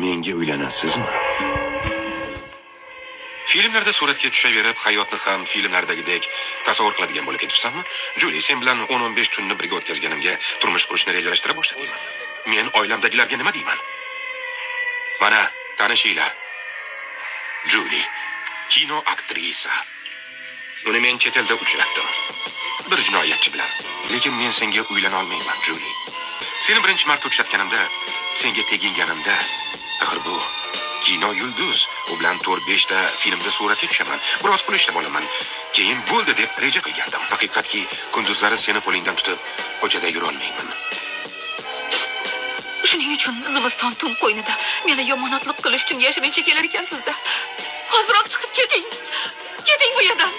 Menga uylanasizmi? Filmlarda suratga tushaverib, hayotni ham filmlardagidek tasavvur qiladigan bo'lib ketibsanmi? Juli, sen bilan 10-15 tunni birga o'tkazganimga turmush qurishni rejalashtira boshladingmi? Men oilamdagilarga nima deyman? Mana, tanishinglar. Juli, kino aktrisa. Uni men chet elda uchratdim. Bir jinoyatchi bilan. Lekin men senga uylana olmayman, Juli. Seni birinchi marta uchratganimda, senga teginganimda, axir bu kino yulduz. U bilan 4-5 ta filmda suratga tushaman. Biroz pul ishlab olaman. Keyin bo'ldi deb reja qilgandim. Haqiqatki, kunduzlari seni qo'lingdan tutib ko'chada yura olmayman. Shuning uchun zimiston tun qo'ynida meni yomonotliq qilish uchun yashirincha kelar ekansizda. Hoziroq chiqib keting. Keting bu yerdan.